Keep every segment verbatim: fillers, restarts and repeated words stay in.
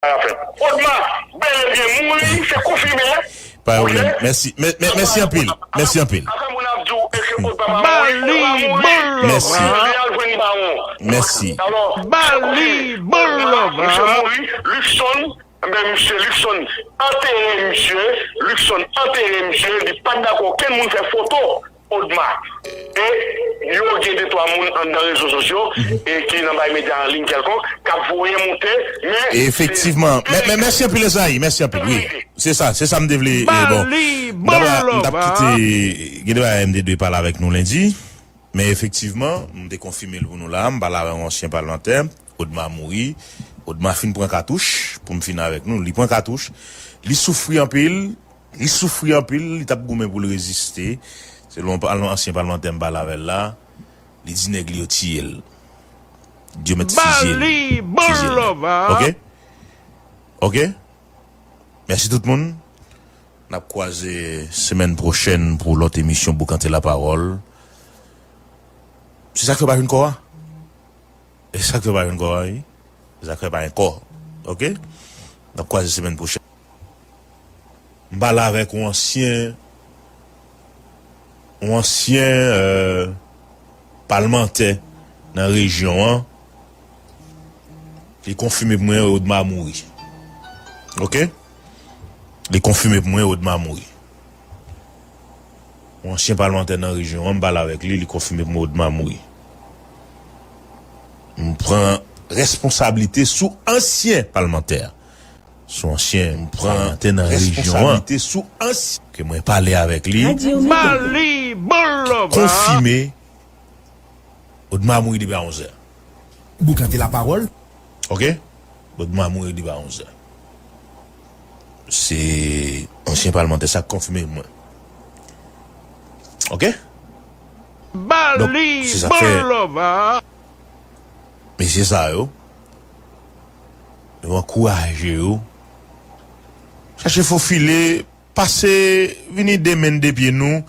Odma bèl e byen mouri, se konfime. Pa gen pwoblèm. Mèsi. Mè- mè- Mèsi anpil. Mèsi anpil. Afè moun ap di w, èske Odma pa mouri? Odma mouri. Mèsi. Li al jwenn bawon. Mèsi. Alò, Bali Odma, misye mouri, Luckson, men misye Luckson antere misye, Luckson antere misye, li pa t dakò okenn moun fè foto Odma. E yo gen de twa moun anndan rezo sosyo e ki nan bay medya an liy kèlkonk k ap voye monte, men efektivman. Mè- mè- mèsi anpil, Ezayi. Mèsi anpil. Wi. Se sa, se sa m te vle. E, bon. M t ap, m t ap kite, gen de bagay m te dwe pale avèk nou lendi. Men efektivman, m te konfime l pou nou la. M pale avè yon ansyen palmantè. Odma mouri. Odma fin pran katouch, pou m fini avèk nou. Li pran katouch. Li soufri anpil. Li soufri anpil, li t ap goumen pou l reziste. Selon pal- ansyen palmantè m pale avè l la, li di nèg li yo tiye l. Di yo mèt fizye l. Fizye l. Oke? Oke? Mèsi tout moun. N ap kwaze semèn pwochèn pou lòt emisyon Boukante Lapawòl. Se sa k fè w pa jwenn kò a? E sa k fè w pa jwenn kò a, wi. E sa k fè w pa jwenn kò. Oke? N ap kwaze semèn pwochèn. M pale avèk yon ansyen, yon ansyen, euh, palmantè nan rejyon an. Li konfime pou mwen Odma mouri. Oke? Li konfime pou mwen Odma mouri. Yon ansyen palmantè nan rejyon an, m pale avèk li, li konfime pou mwen Odma mouri. M pran responsablite sou ansyen palmantè a. Sou ansyen palmantè nan rejyon an. Ke mwen pale avèk li. Konfime Odma mouri depi a onz è. Boukante Lapawòl. Oke? Odma mouri depi a onz è. Se ansyen palmantè sa k konfime mwen. Oke? Donk, se sa k fè mesye sa yo, yo ankouraje yo. Chache fofile, pase, vini de men de pye nou,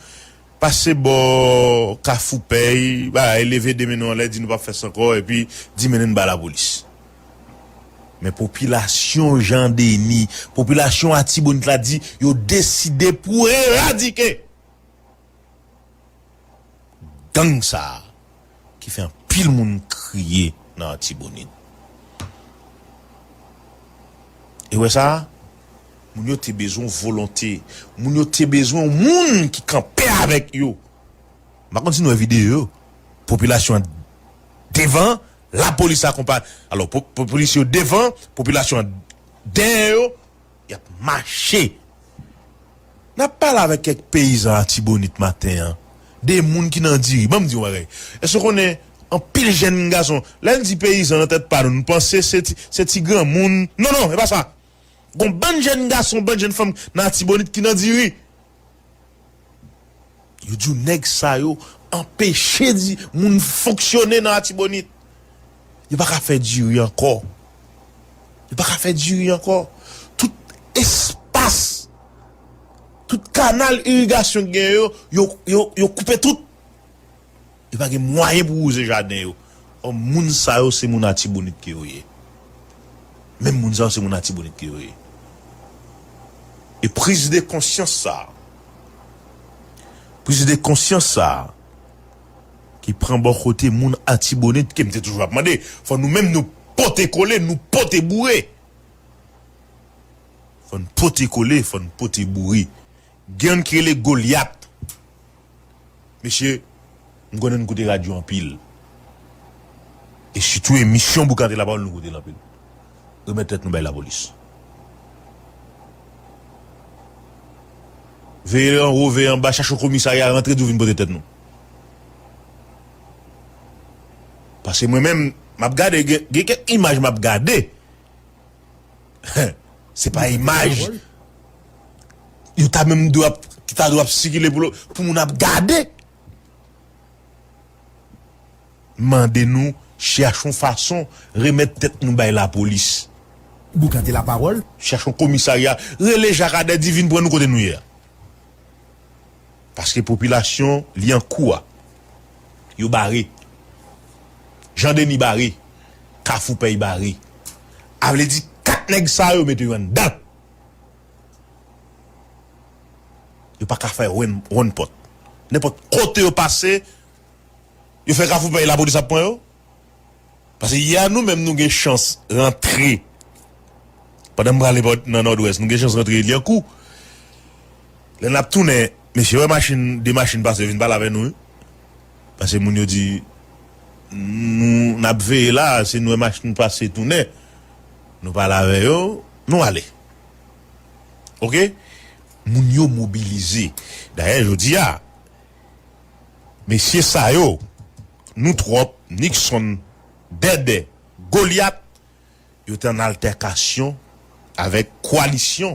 pase bò Kafou Pèy, bagay, leve de men nou anlè, di nou p ap fè sa ankò, epi di mennen n ba lapolis. Men popilasyon Jan Deni, popilasyon Atibonit la di yo deside pou eradike gang sa a ki fè anpil moun kriye nan Atibonit. E wè sa a? Moun yo te bezwen yon volonte. Moun yo te bezwen yon moun ki kanpe avèk yo. M pa konn si nou wè videyo yo. Popilasyon an devan, lapolis akonpay. Alò, po- po- polisye yo devan, popilasyon an dèyè yo, y ap mache. N ap pale avèk kèk peyizan Atibonit maten an. De moun ki nan diri. Ban m di yon bagay. Èske w konnen anpil jèn gason, lè n di peyizan nan tèt pa nou, n panse se ti, se ti granmoun. Non, non, e pa sa. Gon bann jèn gason, bann jèn fanm nan Atibonit ki nan diri. Yo di w nèg sa yo anpeche di moun fonksyone nan Atibonit. Yo pa ka fè diri ankò. Yo pa ka fè diri ankò. Tout espas, tout kanal irigasyon k gen yo, yo, yo, yo koupe tout. Yo pa gen mwayen pou wouze jaden yo. Ò, moun sa yo, se moun Atibonit ke yo ye. Menm moun sa yo, se moun Atibonit ke yo ye. E priz de konsyans sa a, priz de konsyans sa a, ki pran bò kote moun Atibonit, ke m te toujou ap mande, fò nou menm nou pote kole, nou pote boure. Fò n pote kole, fò n pote boure. Gen youn ki rele Golyat. Mesye, m konnen n koute radyo anpil. E sitou emisyon Boukante Lapawòl, nou koute l anpil. Remèt tèt nou bay lapolis. Veye anwo, veye anba, chache yon komisarya, rantre di w vin pote tèt nou. Paske mwen menm, m ap gade, gen, gen kèk imaj m ap gade. Se pa imaj yo ta menm dwe ap, ki ta dwe ap sikile pou, pou moun ap gade. Mande nou, chache yon fason, remèt tèt nou bay lapolis. Boukante Lapawòl. Chache yon komisarya, rele Jakadè, di vin pran nou kote nou ye a. Paske popilasyon Lyankou a, yo bare. Jan Deni bare. Kafou Pèy bare. A vle di, kat nèg sa yo mete yo anndan. Yo pa ka fè wonn, wonn pòt. Nenpòt kote yo pase, yo fè Kafou Pèy, lapolis ap pran yo. Paske yè nou menm nou gen chans rantre. Pandan m prale bò nan Nòdwès, nou gen chans rantre Lyankou. Lè n ap tounen, mesye wè machin, de machin pase, yo vin pale avè nou, wi. Paske moun yo di, nou, n ap veye la, se nou wè machin pase tounen. Nou pale avè yo, nou ale. Oke? Moun yo mobilize. Dayè, jodi a, mesye sa yo, nou twòp, Nixon, Dèdè, Golyat, yo te an altèkasyon avèk kowalisyon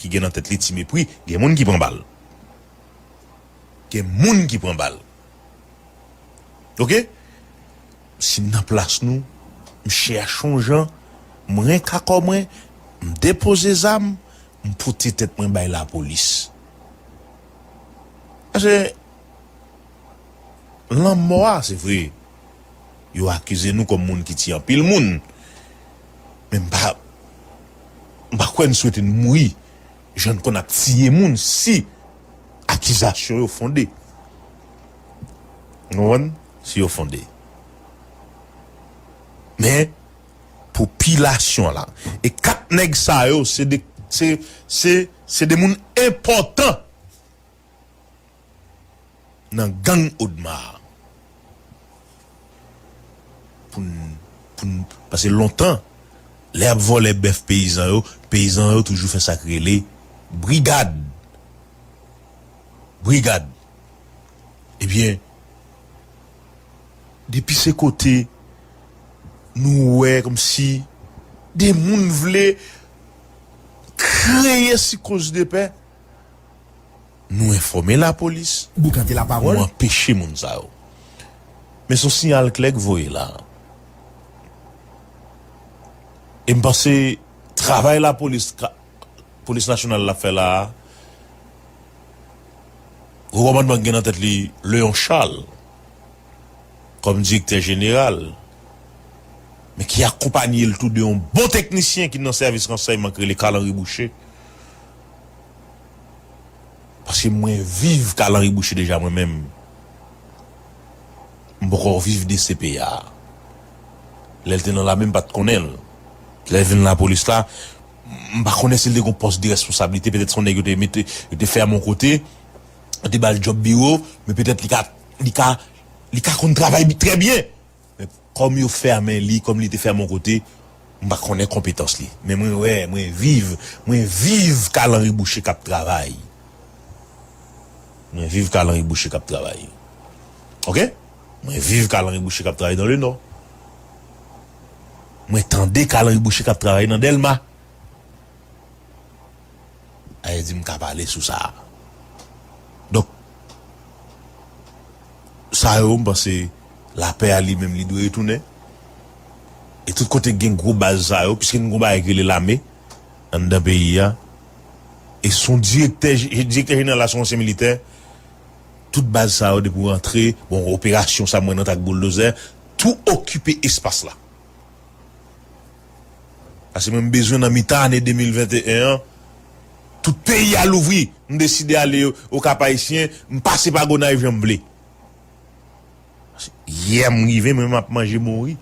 ki gen nan tèt li Ti Mepri. Gen moun ki pran bal. Gen moun ki pran bal. Oke? Si m nan plas nou, m chèche yon jan, m renk akò mwen, m depoze zam, m pote tèt mwen bay lapolis. Paske lanmò a, se vre, yo akize nou kòm moun ki tiye anpil moun. Men m pa, m pa kwè n swete n mouri jan n konn ap tiye moun si akizasyon yo fonde. Ou konprann? Si yo fonde. Men, popilasyon la, e kat nèg sa yo, se de, se, se, se de moun enpòtan nan gang Odma a. Pou n, pou n, paske lontan, lè y ap vòlè bèf peyizan yo, peyizan yo toujou fè sa k rele brigad. Brigad. Ebyen, depi se kote nou wè kòmsi de moun vle kreye sikoz de pè, nou enfòme lapolis, Boukante lapawòl. Nou anpeche moun sa yo. Men se yon siyal klè k voye la. E m panse travay lapolis, ka- Polis Nasyonal la fè la a, gwo kòmandman ki gen nan tèt li Léon Charles kòm direktè jeneral, men ki akonpaye l tou de yon bon teknisyen ki nan sèvis ransèyman ki rele Carl Henry Boucher. Paske mwen viv Carl Henry Boucher deja mwen menm. M poko viv D C P A. Lè l te nan lame, m pa t konnen l. Lè l vin lapolis la, m pa konnen si l te gon pòs de responsablite, petèt se yon nèg yo te mete, yo te fèmen yon kote, yo te ba l djòb biwo, men petèt li ka, li ka, li ka konn travay bi- trè byen. Men kòm yo fèmen li, kòm li te fèmen yon kote, m pa konnen konpetans li. Men mwen wè, mwen viv, mwen viv Carl Henry Boucher k ap travay. Mwen viv Carl Henry Boucher k ap travay. Oke? Mwen viv Carl Henry Boucher k ap travay nan Lenò. Mwen tande Carl Henry Boucher k ap travay nan Dèlma. Sa vle di m ka pale sou sa. Donk, sa yo, m panse lapè a li menm, li dwe retounen. E tout kote gen gwo baz sa yo, piske n gon bagay ki rele lame anndan peyi a. E se yon direktè, direktè jeneral la se yon ansyen militè. Tout baz sa yo, depi w rantre, bon, operasyon sa mwen nan tak bouldozè, tou okipe espas la. Paske mwen m bezwen nan mitan ane de mil venteyen an, tout peyi a louvri. M deside ale Okap Ayisyen, m pase pa Gonayiv jan m vle. Yè m rive, mwen m ap manje mori.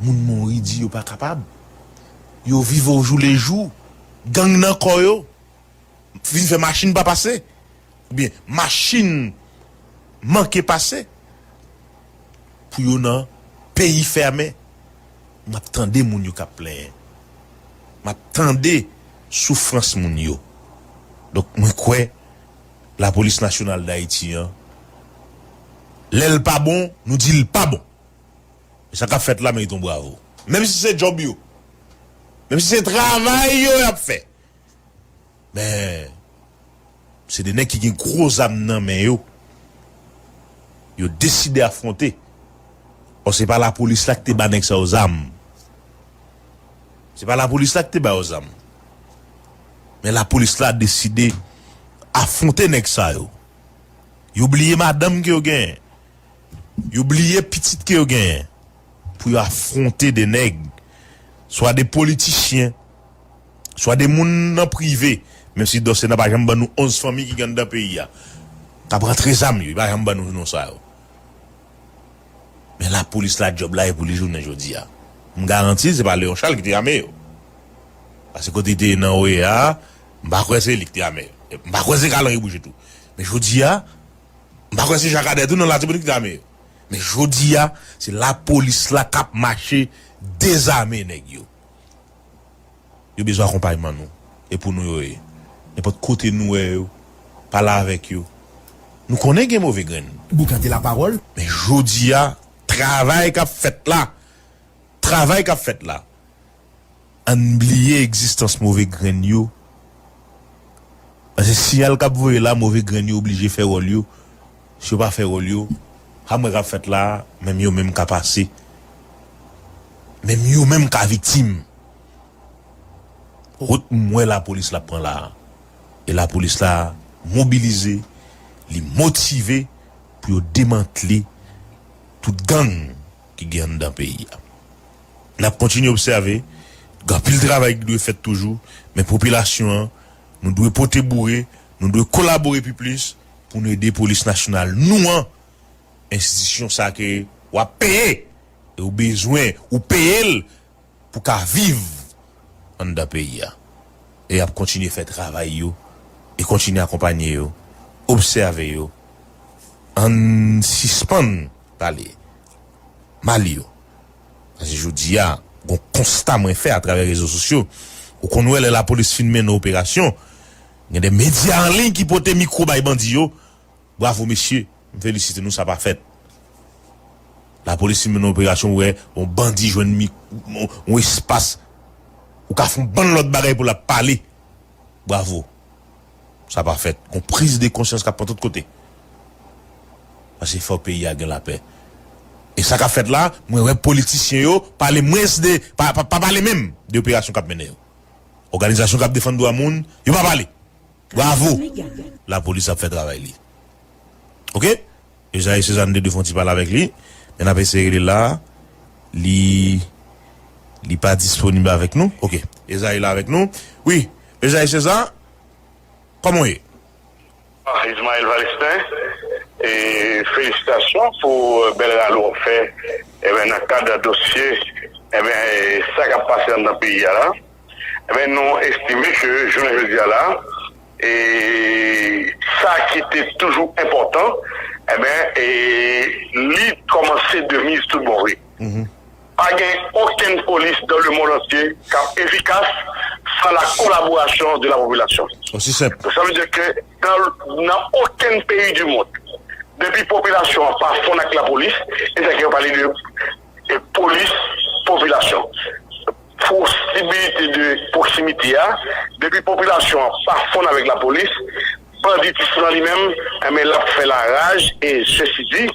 Moun mori di yo pa kapab. Yo viv o jou le jou. Gang nan kò yo. Vin fè machin pa pase. Oubyen machin manke pase. Pou yo nan peyi fèmen. M ap tande moun yo k ap plenyen. M ap tande soufrans moun yo. Donk, mwen kwè Lapolis Nasyonal d Ayiti an, lè l pa bon, nou di l pa bon. E sa k ap fèt la merite yon bravo. Menm si se djòb yo. Menm si se travay yo y ap fè. Men, se de nèg ki gen gwo zam nan men yo. Yo deside afwonte. Bon, se pa lapolis la ki te ba nèg sa yo zam. Se pa lapolis la ki te ba yo zam. Men lapolis la deside afwonte nèg sa yo. Yo bliye madanm ke yo genyen. Yo bliye pitit ke yo genyen. Pou yo afwonte de nèg swa de politisyen, swa de moun nan prive, menm si Dòsè nan pa janm ban nou onz fanmi ki gen anndan peyi a, k ap rantre zam yo, li pa janm ban nou non sa yo. Men lapolis la, djòb la e pou li jounen jodi a. M garanti l se pa Leon Charles ki te ame yo. Paske kote li te ye nan O E A a, m pa kwè se li ki te ame yo. M pa kwè se Carl Henry Boucher tou. Men jodi a, m pa kwè se Jakadè tou nan Latibonit ki te ame yo. Men jodi a, se lapolis la k ap mache dezame nèg yo. Yo bezwen akonpayman nou. E pou nou yo ye. Nenpòt kote nou wè yo, pale avèk yo. Nou konnen gen move grenn. Boukante lapawòl. Men jodi a, travay k ap fèt la, travay k ap fèt la, ann bliye egzistans move grenn yo. Paske siyal k ap voye la, move grenn yo oblije fè wòl yo. Si yo pa fè wòl yo, sa m wè k ap fèt la, menm yo menm ka pase. Menm yo menm ka viktim. Wout m wè lapolis la pran la a. E lapolis la mobilize, li motive pou yo demantle tout gang ki gen anndan peyi a. N ap kontinye obsève, gen anpil travay ki dwe fèt toujou, men popilasyon an, nou dwe pote boure, nou dwe kolabore pi plis pou nou ede polis nasyonal nou an, enstitisyon sa ke w ap peye, e ou bezwen, ou peye l pou ka viv anndan peyi a. E y ap kontinye fè travay yo, e kontinye akonpanye yo, obsève yo. Ann sispann pale mal yo. Paske jodi a, gon konsta mwen fè atravè rezo sosyo. Ou konn wè lè lapolis fin mennen operasyon, gen de medya an liy ki pote mikwo bay bandi yo. Bravo mesye, m felisite nou, sa pa fèt. Lapolis fin mennen operasyon, ou wè yon bandi jwenn mi, yon, yon espas, ou ka fè yon bann lòt bagay pou l ap pale. Bravo. Sa pa fèt. Gon priz de konsyans k ap pran tout kote. Paske fò peyi a gen lapè. E sa k ap fèt la, mwen wè politisyen yo pale mwens de, pa, pa, pa pale menm de operasyon k ap mennen yo. Òganizasyon k ap defann dwa moun, yo pa pale. Bravo! Lapolis ap fè travay li. Oke? Ezayi Seza, nou te dwe fè yon ti pale avèk li, men n ap eseye rele l la. Li, li pa disponib avèk nou. Oke. Ezayi la avèk nou. Wi, Ezayi Seza, kòman w ye? Ah, Ismaël Valestin, e felisitasyon pou, euh, bèl rale w ap fè, e ben, nan kad dosye, e ben, e sa k ap pase anndan peyi a la. E ben, nou estime ke jounen jodi a la, e sa ki te toujou enpòtan, e ben, e li kòmanse de miz tout bon vre. Mhm. Pa gen okenn polis dans le monde entier k ap efikas san la kolaborasyon de la popilasyon. Osi senp. Sa vle di ke nan, nan okenn peyi di mond, depi popilasyon an pa fonn ak lapolis, e sa ke yo pale de, de polis popilasyon. Posibilite de pwoksimite a, depi popilasyon an pa fonn avèk lapolis, banditis lan li menm, enben, l ap fè laraj, e sesi di,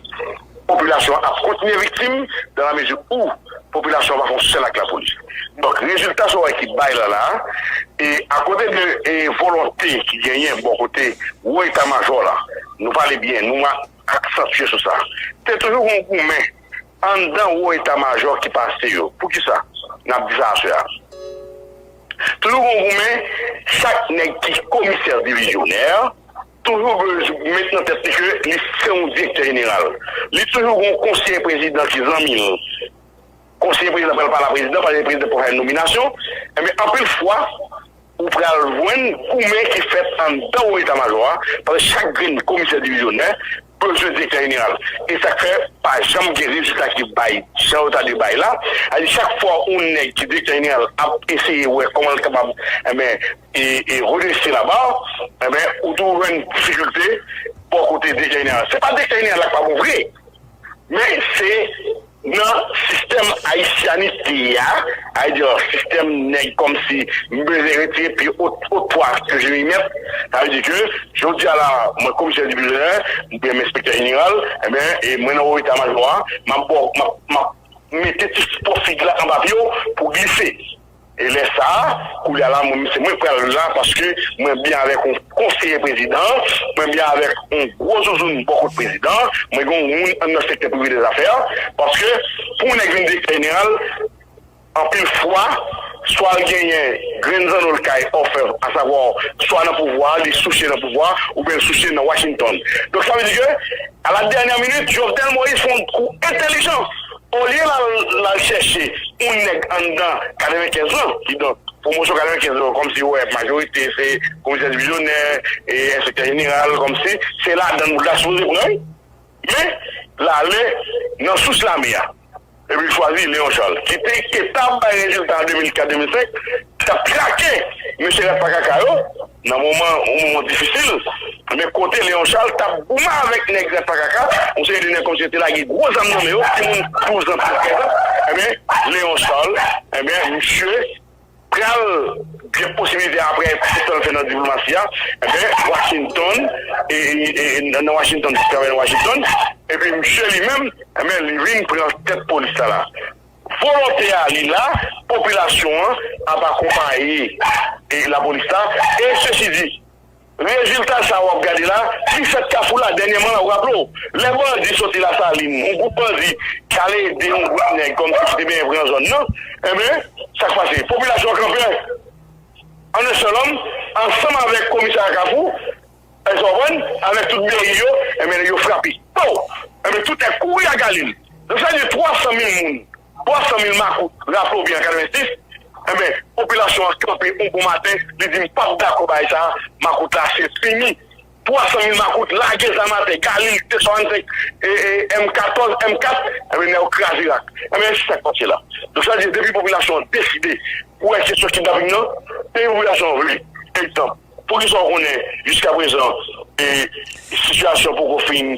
popilasyon an ap kontinye viktim, dans la mesure où popilasyon an pa fè yon sèl ak lapolis. Donk, rezilta sa w wè ki bay la la, e akote de, e volonte ki genyen bò kote wo eta majò la, nou pale byen, nou ma-, aksantye sou sa. Te toujou gon goumen anndan wo eta majò ki pase yo. Poukisa n ap di sa aswè a? Toujou gon goumen, chak nèg ki komisè divizyonè, toujou bezwen met nan tèt li ke li se yon direktè jeneral. Li toujou gon konseye prezidan ki zanmi l. Konseye prezidan pral pale a prezidan, paske prezidan pral fè nominasyon. Enben, anpil fwa, ou pral jwenn goumen ki fèt anndan wo eta majò a, paske chak grenn komisè divizyonè bezwen direktè jeneral. E sa k fè pa janm gen rezilta ki bay, jan yo ta dwe bay la. Sa di chak fwa yon nèg ki direktè jeneral ap eseye wè kòman l kapab, enben, e, e redrese laba, enben, ou toujou jwenn difikilte bò kote direktè jeneral. Se pa direktè jeneral la k pa bon vre, men se nan sistèm ayisyanite a, sa vle di sistèm nèg kòmsi m bezwen retire pye o, o twa ke je m'y mèt, sa vle di ke jodi a la, mwen komisè divizyonè, oubyen m enspektè jeneral, enben, e mwen nan wo eta majò a, m ap, m ap, m ap mete ti sipò fig la anba pye w pou glise. E lè sa a, koulye a la, mwen, se mwen k pral la paske mwen byen avèk yon konseye prezidan, mwen byen avèk yon gwo zouzoun bò kot prezidan, mwen gen yon moun anndan sektè prive dèzafè, paske pou yon nèg vin direktè jeneral, Anpil fwa, swa l genyen grenn zanno l kay offer, asavwa, swa nan pouvwa a, li souche nan pouvwa a, oubyen l souche nan Washington. Donk, sa vle di ke, à la dernière minute, Jovenel Moïse fè yon kou entèlijan. Olye l al, l al chèche yon nèg anndan katrevenkenz lan, kidonk, pwomosyon katrevenkenz lan, kòmsi, wè, majorite se komisè divizyonè, e enspektè jeneral, kòmsi, se ladan l la sipoze pran, wi. Men, l ale nan sous lame a. Epi l chwazi Léon Charles, ki te gentan bay rezilta an de mil kat, de mil senk, t ap trake mesye Rèt Pa Kaka yo, nan moman, yon moman difisil. Men kote Léon Charles t ap goumen avèk nèg Rèt Pa Kaka, yon seri de nèg kòmsi yo te lage gwo zam nan men yo, timoun douz an, trèz an, enben, Léon Charles, enben, misye pral gen posibilite apre tout sa l fè nan diplomasi a, enben, Washington, e, e, e, nan Washington, travay nan Washington, epi misye li menm, enben, li vin pran tèt polis la la. Volonte a li la, popilasyon an ap akonpaye, e, lapolis la, e sesi di, rezilta sa w ap gade la, li fèt Kafou la dènyèman la, w raple w, lè bandi soti Lasalin, yon gwoup bandi ki al ede yon gwoup nèg kòmsi ki te benyen pran zòn nan, enben, sa k pase? Popilasyon an kanpe an en sèl òm, ansanm avèk komisè a Kafou, èske w konprann? Avèk tout B I yo, enben, yo frape. Po! Enben, tout nèg kouri ak Galil. Donk, sa vle di twa san mil moun, twa san mil makout, raple w byen, an katrevensis, enben, popilasyon an kanpe yon bon maten, li di, "M p ap dakò bagay sa a, makout la, se fini." Twa san mil makout lage zam atè, Galil, T swasann senk, e, e, M katòz, M kat, enben, nèg yo kraze rak. Enben, se sa k pase la. Donk, sa vle di, depi popilasyon an deside pou wè kesyon kidnaping nan, depi popilasyon an vle, egzanp, poukisa w konnen, jiskaprezan, e, sitiyasyon poko fin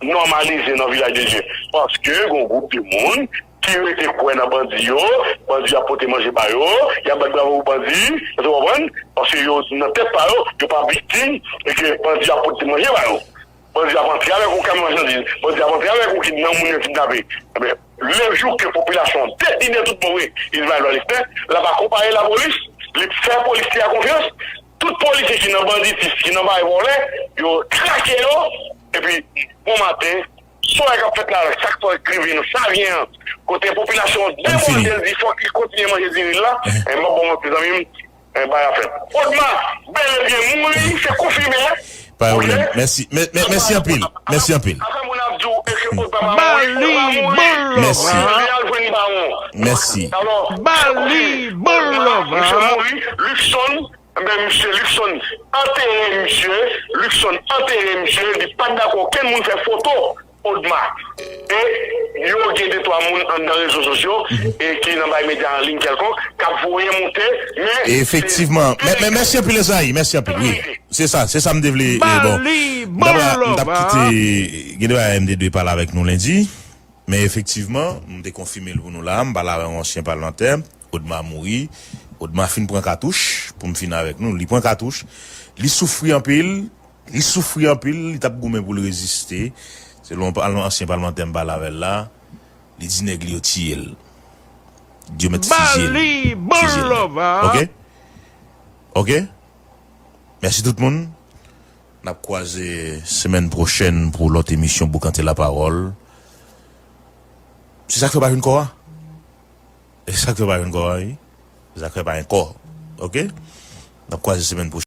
nòmalize nan Vilaj de Dye? Paske gon gwoup de moun ki rete kwè nan bandi yo, bandi yo ap pote manje ba yo, y ap bat bravo pou bandi, èske w konprann? Paske yo, nan tèt pa yo, yo pa viktim, e ke bandi yo ap pote manje ba yo. Bandi ap antre avèk yon kamyon machandiz, bandi ap antre avèk yon kid-, nan moun yo kidnape. Enben, le jou ke popilasyon an deside tout bon vre, Ismaël Valestin, l ap akonpaye lapolis, li fè polisye a konfyans, tout polisye ki nan banditis, ki nan bagay vòlè, yo trake yo, epi bon maten, sa k ap fèt la, sa k fè rive nan Savyen an, kote popilasyon an debòde, l di fòk li kontinye manje diri l la, e m ap ba w manti, zanmi m, e bagay ap fèt. Odma, bèl e byen mouri, se konfime. Pa gen pwoblèm. Mèsi. Mè-, mè-, mèsi anpil. Mèsi anpil. Afè moun ap di w, èske Odma pa mouri? Odma mouri. Mèsi. Li al jwenn bawon. Mèsi. Alò, Bali, bon love, misye mouri, Luckson, enben, misye Luckson antere misye, Luckson antere misye, li pa t dakò okenn moun fè foto Odma. E yo gen de twa moun anndan rezo sosyo e ki nan bay medya an liy kèlkonk k ap voye monte, men efektivman. Mè, mè, mèsi anpil, Ezayi. Mèsi anpil. Wi. Se sa, se sa m te vle, e, bon. M t ap, m t ap kite, gen de bagay m te dwe pale avèk nou lendi. Men efektivman, m te konfime l pou nou la, m pale avè yon ansyen palmantè, Odma mouri. Odma fin pran katouch, pou m fini avèk nou. Li pran katouch, li soufri anpil, li soufri anpil, li t ap goumen pou l reziste. Selon pal-, ansyen palmantè m pale avè l la, li di nèg li yo tiye l. Di yo mèt fiziye l. Fiziye l. Ok? Ok? Mèsi tout moun. N ap kwaze semèn pwochèn pou lòt emisyon Boukante Lapawòl. Se sa k fè w pa jwenn kò a? Se sa k fè w pa jwenn kò a, wi. Se sa k fè w pa jwenn kò. Ok? N ap kwaze semèn pwochèn.